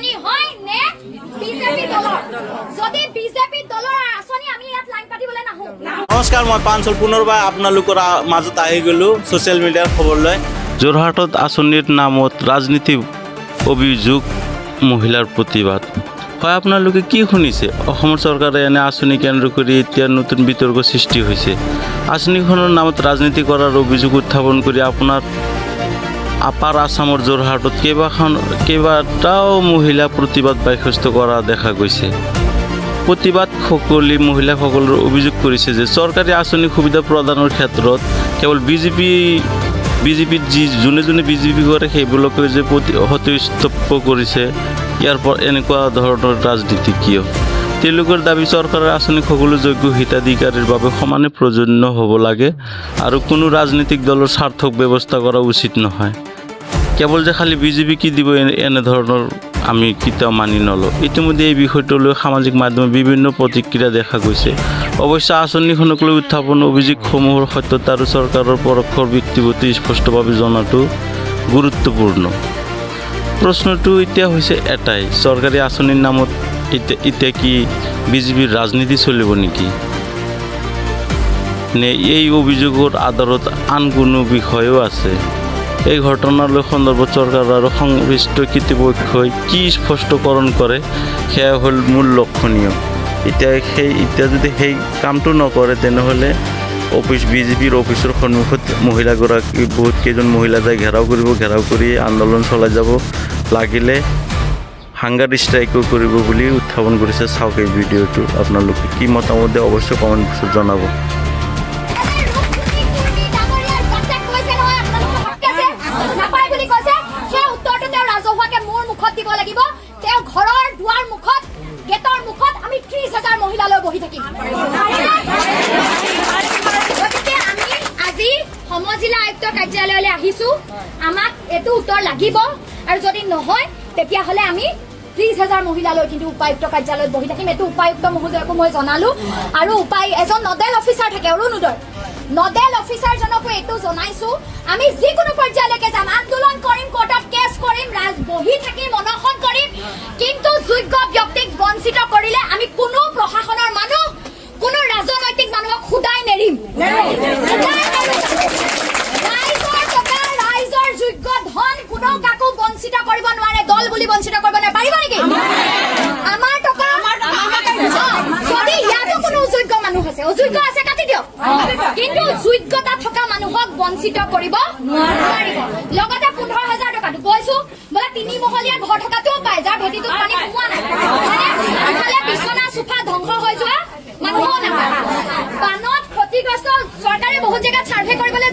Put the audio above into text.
আঁচনি হয় নে বিজেপি দলৰ? যদি বিজেপি দলৰ আঁচনি, আমি ইয়াত লাইন পাতিবলৈ নাহো। নমস্কাৰ, মই পাঞ্চল, পুনৰবাৰ আপোনালোকৰ মাজত আহি গ'লোঁ ছ'চিয়েল মিডিয়াৰ খবৰ লৈ। যোৰহাটত আঁচনিৰ নামত ৰাজনীতি অভিযোগ, মহিলাৰ প্ৰতিবাদ। হয়, আপোনালোকে কি শুনিছে? অসমৰ চৰকাৰে এনে আঁচনি কেন্দ্ৰ কৰি এতিয়া নতুন বিতৰ্ক সৃষ্টি হৈছে। আঁচনিখনৰ নামত ৰাজনীতি কৰাৰ অভিযোগ উত্থাপন কৰি আপোনাৰ আপাৰ আছামৰ যোৰহাটত কেইবাটাও মহিলা প্ৰতিবাদ সাব্যস্ত কৰা দেখা গৈছে। প্ৰতিবাদসকলে মহিলাসকলৰ অভিযোগ কৰিছে যে চৰকাৰী আঁচনি সুবিধা প্ৰদানৰ ক্ষেত্ৰত কেৱল বিজেপিত যি যোনে যোনে বিজেপি কৰে, সেইবিলাকে যে প্ৰতি সতস্তব্ধ কৰিছে। ইয়াৰ পৰা এনেকুৱা ধৰণৰ ৰাজনীতি কিয়? তেওঁলোকৰ দাবী, চৰকাৰৰ আঁচনি সকলো যোগ্য হিতাধিকাৰীৰ বাবে সমানে প্ৰযোজ্য হ'ব লাগে আৰু কোনো ৰাজনৈতিক দলৰ স্বাৰ্থক ব্যৱস্থা কৰা উচিত নহয়। কেৱল যে খালি বিজেপি কি দিব, এনেধৰণৰ আমি কেতিয়াও মানি নলওঁ। ইতিমধ্যে এই বিষয়টো লৈ সামাজিক মাধ্যমত বিভিন্ন প্ৰতিক্ৰিয়া দেখা গৈছে। অৱশ্যে আঁচনিখনক লৈ উত্থাপন অভিযোগসমূহৰ সত্যতা আৰু চৰকাৰৰ পৰোক্ষৰ ব্যক্তিগত স্পষ্টভাৱে জনাটো গুৰুত্বপূৰ্ণ। প্ৰশ্নটো এতিয়া হৈছে এটাই, চৰকাৰী আঁচনিৰ নামত এতিয়া কি বিজেপিৰ ৰাজনীতি চলিব নেকি, নে এই অভিযোগৰ আধাৰত আন কোনো বিষয়ো আছে? এই ঘটনালৈ সন্দৰ্ভত চৰকাৰ আৰু সংশ্লিষ্ট কৰ্তৃপক্ষই কি স্পষ্টকৰণ কৰে, সেয়া হ'ল মূল লক্ষণীয়। এতিয়া যদি সেই কামটো নকৰে, তেনেহ'লে বিজেপিৰ অফিচৰ সন্মুখত মহিলাগৰাকী, বহুত কেইজন মহিলা যায় ঘেৰাও কৰিব। ঘেৰাও কৰি আন্দোলন চলাই যাব, লাগিলে হাংগাৰ ষ্ট্ৰাইকো কৰিব বুলি উত্থাপন কৰিছে। চাওক এই ভিডিঅ'টো, আপোনালোকে কি মতামত দিয়ে অৱশ্যে কমেণ্ট বক্সত জনাব। ৰূপজ্যোতি কুৰ্মী ডাঙৰীয়াৰ যাতে কৈছে নহয়, আপোনালোকৰ হক আছে, নাপায় বুলি কৈছে, সেই উত্তৰটো তেওঁ ৰাজহুৱাকে মোৰ মুখত দিব লাগিব। তেওঁ ঘৰৰ দুৱাৰ মুখত, গেটৰ মুখত আমি 30,000 মহিলালৈ বহি থাকিম। গতিকে আমি আজি সমজিলা আয়ুক্ত কাৰ্যালয়লৈ আহিছো। আমাক এইটো উত্তৰ লাগিব আৰু যদি নহয়, তেতিয়াহ'লে আমি 30,000 মহিলালৈ কিন্তু উপায়ুক্ত কাৰ্যালয়ত বহি থাকিম। এইটো উপায়ুক্ত মহোদয়কো মই জনালো আৰু এজন নডেল অফিচাৰ থাকে, অৰুণোদয় নডেল অফিচাৰজনকো এইটো জনাইছো। আমি যিকোনো পৰ্যায়লৈকে যাম, আন্দোলন কৰিম, কোৰ্টত কেছ কৰিম, ৰাজ বহি থাকিম, অনশন কৰিম, কিন্তু যোগ্য ব্যক্তিক বঞ্চিত কৰিলে আমি কোনো প্ৰশাসনৰ মানুহ, কোনো ৰাজনৈতিক মানুহক সুদাই নেৰিম, সুদাই নেৰিম। ৰাইজৰ টকা, ৰাইজৰ যোগ্য ধন কোনো কাকো বঞ্চিত কৰিব নোৱাৰে। দল বুলি বঞ্চিত কৰিব নোৱাৰে। পাৰিব নেকি? আমাৰ টকা। যদি ইয়াতো কোনো অযোগ্য মানুহ আছে, অযোগ্য আছে, কাটি দিয়ক, কিন্তু যোগ্যতা থকা মানুহক বঞ্চিত কৰিব নোৱাৰিব। লগতে 15,000 টকাটো কৈছো বোলে, তিনিমহলীয়া ঘৰ থকাটোও পায়, যাৰ ভেটিটোত পানী সোমোৱা নাই, হয়নে? ইফালে বিচনা চোফা ধ্বংস হৈ যোৱা মানুহো নাপায়। বানত ক্ষতিগ্ৰস্ত চৰকাৰে বহুত জেগাত চাৰ্ভে কৰিবলৈ